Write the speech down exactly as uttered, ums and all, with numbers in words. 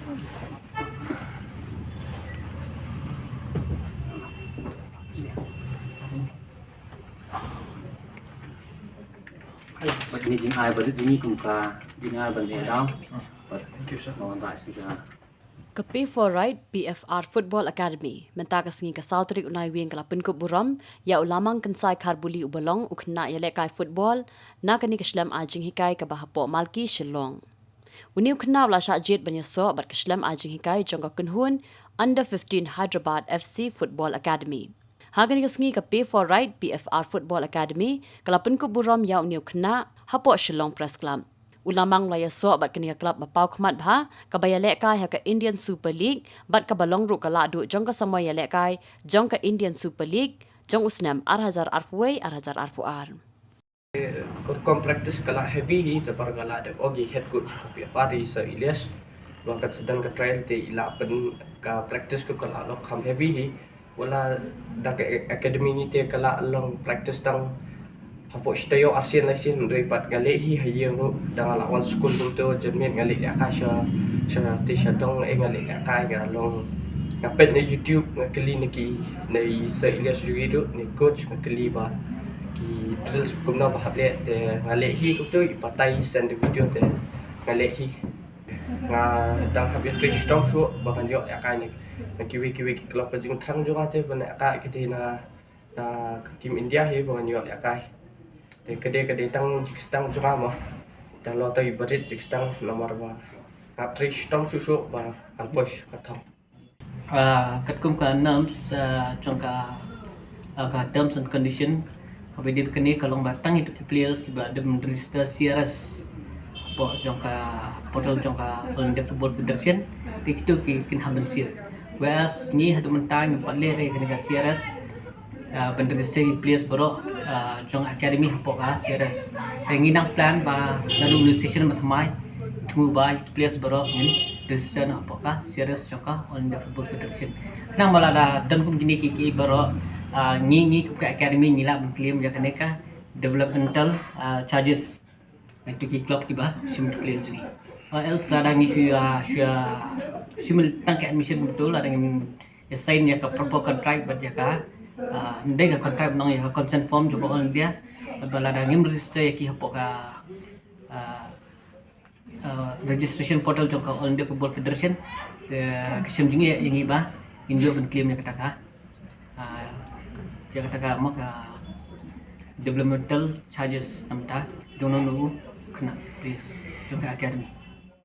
Bad kine jingai ba dei jingim kum ka jingai ban ïa dau. Bad thank you sir. Ka Pay for Right P F R Football Academy mynta ka sngi ka saw tarik u Naiwieng ka la pynkup burom ïa u Lamang Kynsai Kharbuli uba long u khynnah ïalehkai football na kane ka shlem ai jinghikai kaba hapoh Malki Shillong. Une u khynnah u la shah jied ban ïasoh bad ka shlem ai jinghikai jong ka kynhun Under fifteen Hyderabad F C Football Academy. Ha kane ka sngi ka Pay for Right P F R Football Academy ka la pynkup burom ïa une u khynnah hapoh Shillong Press Club. U Lamang u la ïasoh bad kane ka club ba paw khmat bha kaba ïalehkai ha ka Indian Super League bad kaba long ruh ka lahduh jong ka samoi ïalehkai jong ka Indian Super League jong u snem ar hajar arphew wei ar hajar arphew ar. Ka rukom practice ka la heavy hi, te par ka la dep ong ïa head coach ka P F R hi Sir Ilyas. Ba ka sdang ka trial te i la pyn ka practice ka la long kham heavy hi. Wala da ka academy ngi te ka la long practice tang hapoh shi taïew arsien laisien, hynrei pat nga leh hi ha ïing ruh da nga la wan skul kumto, janmiet nga leh lehkai sha sha te sha dong, eh nga leh lehkai, nga long nga peit na YouTube, nga kylli na ki na i Sir Ilyas jong ngi ruh, na i coach, nga kylli ba ki drills kumno ba hap leh, te nga leh hi kumto, i batai send video te nga leh hi. Nga dang hap ïatrei shitom shuh ba ngan ïoh lehkai na na kiwei kiwei ki club, ka jingthrang jong nga te ban lehkai ka dei na na ka team India hi ba ngan ïoh lehkai. Te ka dei ka dei tang jingsdang jong nga mo. Te lo tang i barit jingsdang namar ba nga trei shitom shuh shuh ba ngan poi sha ka thong. Ah, katkum ka norms, ah, jong ka, ah, ka terms and condition, haba dei kane ka long ba tang ïa ki players kiba dep register C R S hapoh jong ka portal jong ka All India Football Federation, te kito ki kin hap ban siew. Whereas ngi haduh mynta ngim pat leh re kane ka C R S, ah, ban register ïa ki players baroh, ah, jong academy hapoh ka C R S. Te ngi nang plan ba naduh session ba thymmai thmu ba ïa ki players baroh ngin register noh hapoh ka C R S jong ka All India Football Federation. Khnang ba lada don kum kine ki, ki baroh, ah, ngi, ngi kum ka academy ngi lah ban claim ïa kane ka developmental, ah, charges. Ïa kito ki club kiba shim ki players jong ngi. Or else lada ngi shu, ah, shu, ah, shu mih tang ka admission kumto, lada ngim ïa sign ïa ka proper contract bad ïa ka, ah, ym dei ka contract, nong ïa ka consent form jong ka All India. Bad lada ngim register ïa ki hapoh ka, ah, ah, registration portal jong ka All India Football Federation, te ka shem jong ngi ïa ngi ba ngin ïoh ban claim ïa kata ka, ah, ïa kata ka, mo, ka developmental charges namar jong uno uno u khynnah players jong ka academy.